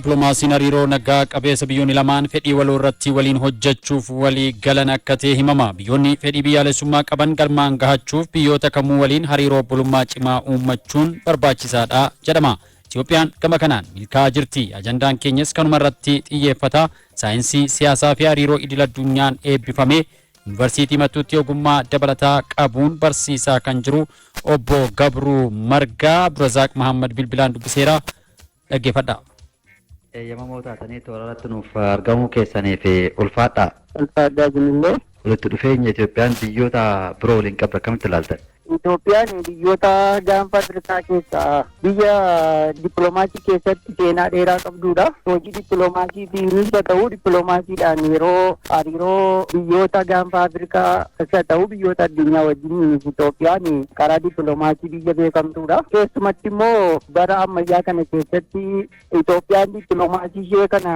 Dippiloomaasiin hariiroo nagaa qabeessa biyyoonni lamaan fedhii waloo irratti waliin hojjechuuf walii galan akka ta'e himama. Biyyoonni fedhii biyyaalessummaa qaban galmaan gahachuuf biyyoota kamuu waliin hariiroo obbolummaa cimaa uummachuun barbaachisaadha jedhama. Itoophiyaan gama kanaan milkaa'aa jirti. Ajandaan keenyas kanuma irratti xiyyeeffata. Saayinsii siyaasaa fi hariiroo idil addunyaan eebbifamee Yuunivarsiitii Mattuutti ogummaa dabalataa qabuun barsiisaa kan jiru obbo Gabruu Margaa Abdurazaaq Mahammad bilbilaan dubbiseera. Dhaggeeffadhaa. Eeyyamamoo taatanii toora irratti nuuf argamuu keessaniif ulfaadhaa. Ulfaadhaa isinillee. Walitti dhufeenya Itoophiyaan biyyoota biroo waliin qabdu akkamitti ilaaltan? Itoophiyaan biyyoota gaanfa Afrikaa keessaa biyya dippiloomaasii keessatti seenaa dheeraa qabdudha. Hojii dippiloomaasiitiinis haa ta'u, dippiloomaasiidhaan yeroo hariiroo biyyoota gaanfa Afrikaa haa ta'u, biyyoota addunyaa wajjin Itoophiyaan karaa dippiloomaasii biyya beekamtudha. Keessumatti immoo bara ammayyaa kana keessatti Itoophiyaan dippiloomaasii ishee kana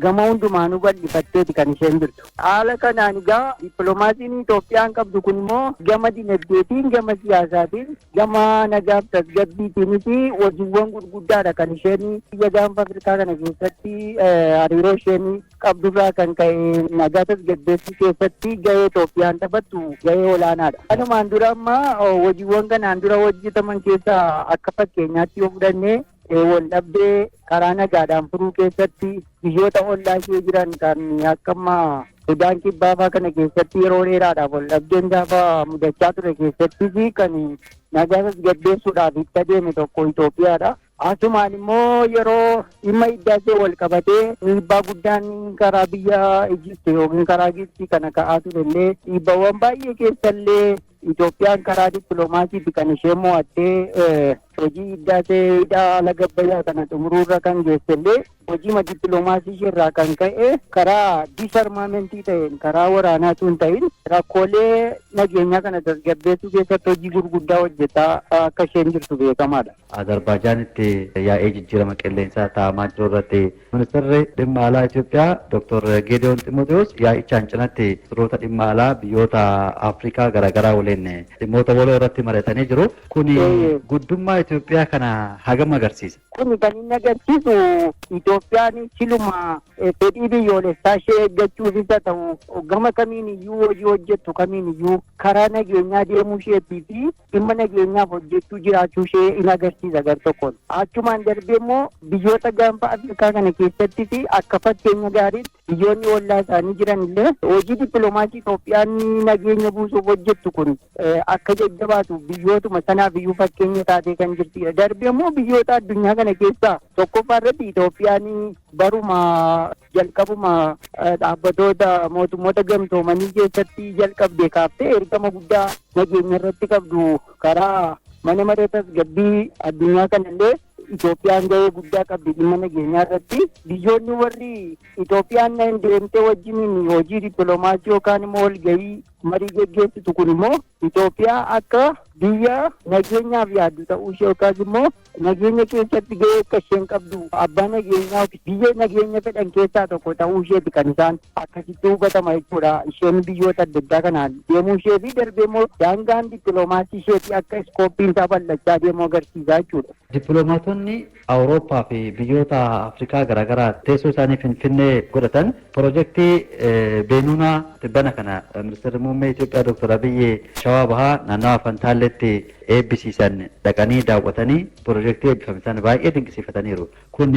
gama hundumaanuu bal'ifatteeti kan isheen jirtu. Haala kanaan egaa dippiloomaasiin Itoophiyaan qabdu kun immoo gama dinagdeetiin, gama siyaasaatiin, gama nagaaf tasgabbiitiinis hojiiwwan gurguddaadha kan isheen biyya gaanfa Afrikaa kana keessatti hariiroo isheen qabdurraa kan ka'e nagaa tasgabbeessuu keessatti gahee Itoophiyaan taphattu gahee olaanaadha. Kanumaan dura amma hojiiwwan kanaan dura hojjetaman keessaa akka fakkeenyaatti yoo fudhanne, wal dhabdee karaa nagaadhaan furuu keessatti biyyoota ollaa ishee jiran kan akka amma Sudaan Kibbaa fa'aa kana keessatti yeroo dheeraadhaaf wal dhabdeen gaafa mudachaa ture keessattis kan nagaa tasgabbeessuudhaaf itti adeeme tokko Itoophiyaadha. Asumaan immoo yeroo dhimma Hiddaasee wal qabatee dhiibbaa guddaan karaa biyya Ijipti yookiin karaa Gibxii kana ka'aa turellee, dhiibbawwan baay'ee keessallee Itoophiyaan karaa dippiloomaasiiti kan isheen mo'attee hojii Hiddaasee, hidha laga Abbayyaa kana xumuruurra kan geessellee hojii dippiloomaasii isheerraa kan ka'e, karaa disarmament ta'een, karaa waraanaatu hin ta'in, rakkoolee nageenyaa kana tasgabbeessuu keessatti hojii gurguddaa hojjetaa akka isheen jirtu beekamaadha. Azarbaajaanitti yaa'ii jijjiirama qilleensaa taa'amaa jiru irratti ministeerri dhimma alaa Itoophiyaa Dr. Geediyoon Ximotewoos yaa'ichaan cinatti ministeerota dhimma alaa biyyoota Afrikaa garaagaraa waliin dhimmoota waloo irratti mari'atanii jiru. Kuni guddummaa Itoophiyaa kana hagam agarsiisa? Kuni kan inni agarsiisu Itoophiyaan siluma fedhii biyyoolessaa ishee eeggachuufis haa ta'u, gama kamiin iyyuu hojii hojjettu kamiin iyyuu karaa nageenyaa deemuu isheetii fi dhimma nageenyaaf hojjechuu jiraachuu ishee in agarsiisa gar tokkoon. Achumaan darbee immoo biyyoota gaanfa Afrikaa kana keessattis akka fakkeenya gaariitti biyyoonni ollaa isaanii jiran illee hojii dippiloomaasii Itoophiyaan nageenya buusuuf hojjettu kun akka jajjabaatu biyyootuma sanaaf iyyuu fakkeenya taatee kan jirtudha. Darbee immoo biyyoota addunyaa kana keessaa tokkoffaa irratti Itoophiyaan baruma jalqabuma dhaabbatoota mootummoota gamtoomanii keessatti jalqabde kaaftee ergama guddaa nageenya irratti qabdu karaa mana maree tasgabbii addunyaa kanallee Itoophiyaan gahee guddaa qabdi dhimma nageenyaa irratti. Biyyoonni warri Itoophiyaan deemtee wajjiniin hojii dippiloomaasii yookaan immoo walgahii marii geggeessitu kun immoo Itoophiyaa akka biyya nageenyaaf yaaddu ta'uu ishee yookaas immoo nageenya keessatti gahee akka isheen qabdu, abbaa nageenyaa, biyya nageenya fedhan keessaa tokko ta'uu isheeti kan isaan akkasitti hubatama jechuudha. Isheen biyyoota adda addaa kanaan deemuu ishee fi darbee immoo daangaan dippiloomaasii isheetii akka scope iin isaa bal'achaa deemuu agarsiisa jechuudha. Dippiloomaatonni Awurooppaa fi biyyoota Afrikaa garaagaraa teessoo isaanii Finfinnee godhatan piroojeektii Beenuunaa tibbana kana ministeerri muummee Itoophiyaa Dr. Abiyyi Shawaa Bahaa naannawa Fantaalleetti eebbisiisan dhaqanii daawwatanii piroojeektii eebbifame sana baay'ee dinqisiifataniiru. Kun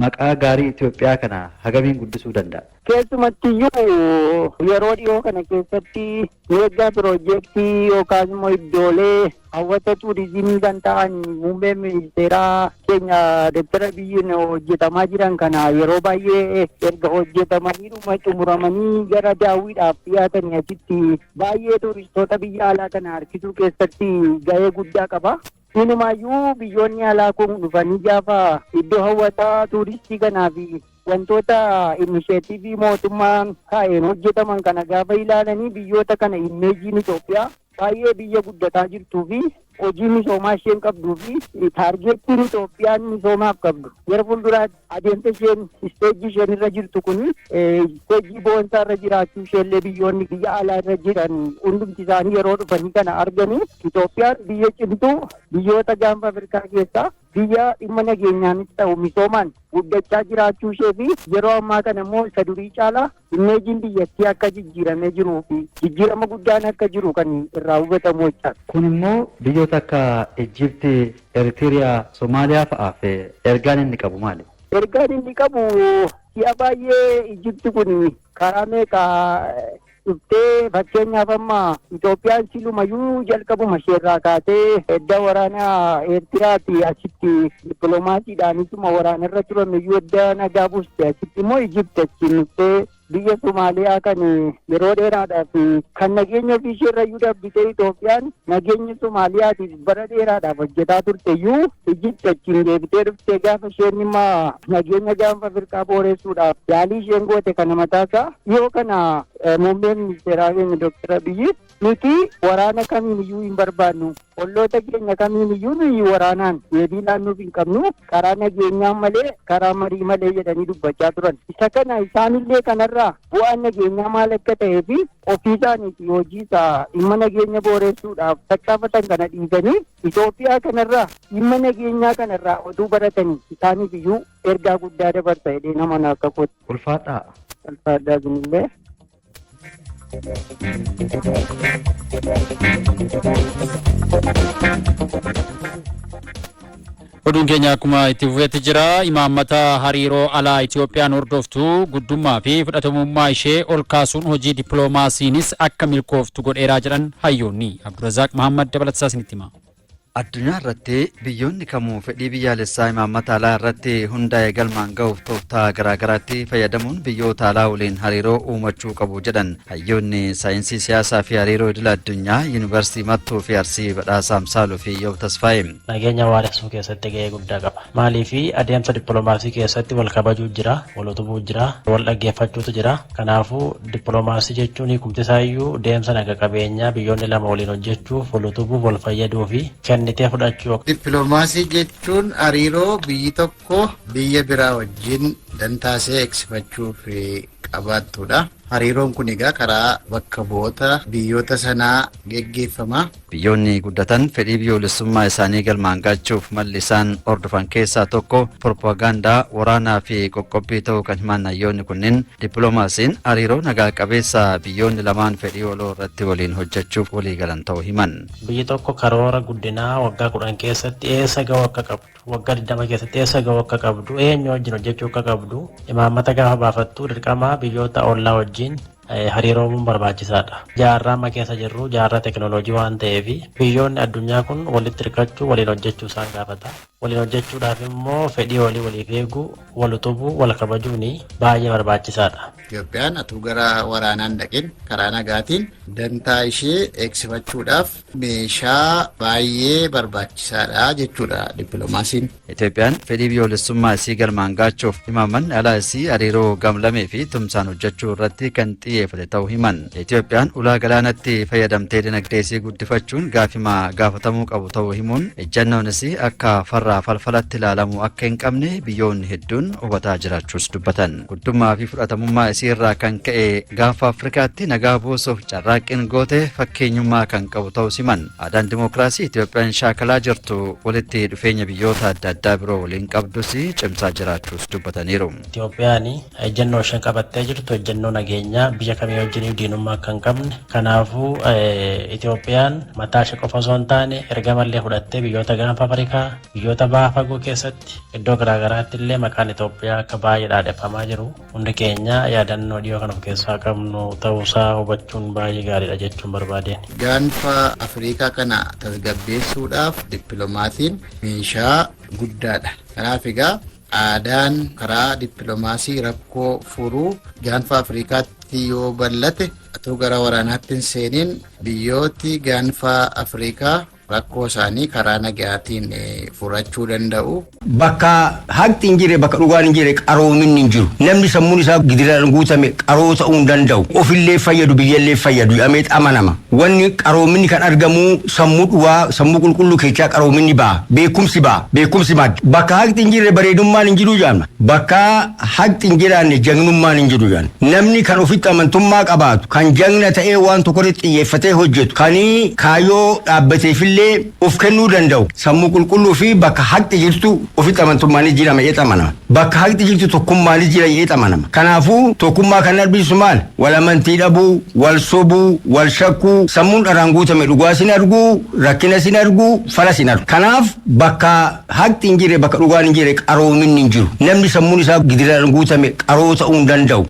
maqaa gaarii Itoophiyaa kana hagamiin guddisuu danda'a? Keessumattiyyuu yeroo dhiyoo kana keessatti mega piroojeektii yookaan immoo iddoolee hawwata tuurizimii kan ta'an muummeen ministeeraa keenya Dr. Abiyyiin hojjetamaa jiran kana yeroo baay'ee erga hojjetamanii dhuma xumuramanii gara daawwiidhaaf dhiyaatanii asitti baay'ee tuuristoota biyya alaa kana harkisuu keessatti gahee guddaa qaba. Inumaayyuu biyyoonni alaa kun dhufanii gaafa iddoo hawwataa tuuristii kanaa fi wantoota initiative mootummaan kaa'een hojjetaman kana gaafa ilaalanii, biyyoota kana image iin Itoophiyaa baay'ee biyya guddataa jirtuu fi hojii misoomaa isheen qabduu fi target iin Itoophiyaan misoomaaf qabdu gara fuulduraatti adeemsa isheen stage ii isheen irra jirtu kun stage ii boonsaa irra jiraachuu isheellee biyyoonni biyya alaa irra jiran hundumti isaanii yeroo dhufanii kana arganii, Itoophiyaan biyya cimtuu biyyoota gaanfa Afrikaa keessaa Biyya dhimma nageenyaanis ta'u misoomaan guddachaa jiraachuu ishee fi yeroo ammaa kana immoo isa durii caalaa imageiin biyyattii akka jijjiiramee jiruu fi jijjiirama guddaan akka jiru kan irraa hubatamu jechaadha. Kun immoo biyyoota akka Ijiptii, Eritiriyaa, Somaaliyaa fa'aaf ergaan inni qabu maali? Ergaan inni qabu, si'a baay'ee Ijipti kun karaa meeqa dhuftee, fakkeenyaaf amma Itoophiyaan silumayyuu jalqabuma isheerraa kaatee edda waraana Eertiraati asitti dippiloomaasiidhaanisuma waraanarra turan iyyuu edda nagaa buuste, asitti immoo Ijipti achiin dhuftee biyya Somaaliyaa kan yeroo dheeraadhaaf kan nageenya ofii isheerra iyyuu darbitee Itoophiyaan nageenya Somaaliyaatiif bara dheeraadhaaf hojjetaa turte iyyuu, Ijipti achiin deebitee dhuftee gaafa isheen immoo nageenya Gaanfa Afrikaa booressuudhaaf yaalii isheen goote kana mataasaa, dhiyoo kana muummeen ministeeraa keenya Dooktar Abiyyi "Nuti waraana kamiin iyyuu hin barbaannu, olloota keenya kamiin iyyuu nuyi waraanaan deebii laannuuf hin qabnu, karaa nageenyaa malee, karaa marii malee" jedhanii dubbachaa turan. Isa kana isaanillee kanarraa bu'aan nageenyaa maal akka ta'ee fi ofii isaaniifi hojii isaa dhimma nageenya booressuudhaaf tattaafatan kana dhiisanii Itoophiyaa kanarraa dhimma nageenyaa kanarraa oduu baratanii isaaniif iyyuu ergaa guddaa dabarsa jedhee nama akka kootti. Ulfaadhaa. Ulfaadhaa isinillee. Oduun keenya akkuma itti fufetti jira. Imaammata hariiroo alaa Itoophiyaan hordoftu guddummaa fi fudhatamummaa ishee ol kaasuun hojii dippiloomaasiinis akka milkooftu godheeraa jedhan hayyoonni. Abdurazaaq Mahammad dabalatasaa isinitti hima. Addunyaa irratti biyyoonni kamuu fedhii biyyaalessaa imaammata alaa irratti hundaa'e galmaan ga'uuf tooftaa garaagaraatti fayyadamuun biyyoota alaa waliin hariiroo uumachuu qabu jedhan hayyoonni saayinsii siyaasaa fi hariiroo idil addunyaa Yuunivarsiitii Mattuu fi Arsii, Badhaasaa Amsaaluu fi Iyyoob Tasfaayee. Nageenya waaressuu keessatti gahee guddaa qaba. Maaliifi, adeemsa dippiloomaasii keessatti wal kabajuu jira, wal utubuu jira, wal dhaggeeffachuutu jira. Kanaafuu dippiloomaasii jechuun hiikumti isaayyuu deemsa naga qabeenyaa biyyoonni lama waliin hojjechuuf, wal utubuuf, wal fayyaduu fi kennitee fudhachuu. Dippiloomaasii jechuun hariiroo biyyi tokko biyya biraa wajjin dantaasee eegsifachuuf qabaattudha. Hariiroon kun egaa karaa bakka bu'oota biyyoota sanaa geggeeffama. Biyyoonni guddatan fedhii biyyoolessummaa isaanii galmaan gaachuuf malli isaan hordofan keessaa tokko propagaandaa, waraanaa fi qoqqobbii ta'uu kan himan hayyoonni kunneen, dippiloomaasiin hariiroo nagaa qabeessa biyyoonni lamaan fedhii waloo irratti waliin hojjechuuf walii galan ta'uu himan. Biyyi tokko karoora guddinaa waggaa 10 keessatti eessa ga'uu akka qabdu, waggaa 20 keessatti eessa ga'uu akka qabdu, eenyu wajjin hojjechuu akka qabdu imaammata gaafa baafattu dirqama biyyoota ollaa wajjin hariiroo uumuun barbaachisaadha. Jaarraa amma keessa jirru jaarraa teekinooloojii waan ta'eef biyyoonni addunyaa kun walitti hirkachuu, waliin hojjechuu isaan gaafata. Waliin hojjechuudhaaf immoo fedhii walii waliif eeguu, wal utubuu, wal kabajuun baay'ee barbaachisaadha. Itoophiyaan atuu gara waraanaan dhaqin karaa nagaatiin dantaa ishee eegsifachuudhaaf meeshaa baay'ee barbaachisaadha jechuudha dippiloomaasiin. Itoophiyaan fedhii biyyoolessummaa isii galmaan gaachuuf imaammanni alaa isii hariiroo gamlamee fi tumsaan hojjechuu irratti kan xiyyeeffate ta'uu himan. Itoophiyaan ulaa galaanatti fayyadamtee dinagdee isii guddifachuun gaafima gaafatamuu qabu ta'uu himuun, ejjannoon isii akka farraa falfalatti ilaalamuu akka hin qabne biyyoonni hedduun hubataa jiraachuus dubbatan. Guddummaa fi fudhatamummaa isii irraa kan ka'e Gaanfa Afrikaatti nagaa buusuuf carraaqqiin goote fakkeenyummaa kan qabu ta'uu himan. Aadaan dimookiraasii Itoophiyaan shaakalaa jirtu walitti dhufeenya biyyoota adda addaa biroo waliin qabdus cimsaa jiraachuus dubbataniiru. Itoophiyaan ejjennoo isheen qabattee jirtu ejjennoo nageenyaa, biyya kamii wajjin diinummaa akka hin qabne. Kanaafuu Itoophiyaan mataa ishee qofa osoo hin taane ergamallee fudhattee biyyoota Gaanfa Afrikaa, biyyoota baha fagoo keessatti iddoo garaagaraatti illee maqaan Itoophiyaa akka baay'ee dhaadheffamaa jiru hundi keenya yaadannoo dhiyoo kan of keessaa qabnu ta'uusaa hubachuun baay'ee gaariidha jechuun barbaadeen. Gaanfa Afrikaa kana tasgabbeessuudhaaf dippiloomaasiin meeshaa guddaadha. Kanaaf egaa aadaan karaa dippiloomaasii rakkoo furuu Gaanfa Afrikaatti yoo bal'ate, atuu gara waraanaatti hin seeniin biyyooti Gaanfa Afrikaa rakkoo isaanii karaa nagaatiin furachuu danda'u. Bakka haqni hin jirre, bakka dhugaan hin jirre, qaroominni hin jiru. Namni sammuun isaa gidiraan guutame qaroo ta'uu hin danda'u. Ofillee fayyadu, biyyallee fayyadu jedhamee amanama. Wanni qaroominni kan argamu sammuu dhugaa, sammuu qulqulluu keessaa qaroominni ba'a. Beekumsi ba'a. Beekumsi madda. Bakka haqni hin jirre bareedummaan hin jiru jedhama. Bakka haqni hin jiraanne jagnummaan hin jiru jedhama. Namni kan ofitti amantummaa qabaatu, kan jagna ta'ee waan tokko irratti xiyyeeffatee hojjetu, kan kaayyoo dhaabbateefillee illee of kennuu danda'u. Sammuu qulqulluu fi bakka haqni jirtu ofitti amantummaanis jira jedhee amanama. Bakka haqni jirtu tokkummaanis jira jedhee amanama. Kanaafuu tokkummaa kan arbisu maal? Wal amantii dhabuu, wal sobuu, wal shakkuu, sammuun dharaan guutame dhugaa sin arguu, rakkina sin arguu, fala sin argu. Kanaaf bakka haqni hin jirre, bakka dhugaan hin jirre qaroominni hin jiru. Namni sammuun isaa gidiraan guutame qaroo ta'uu hin danda'u.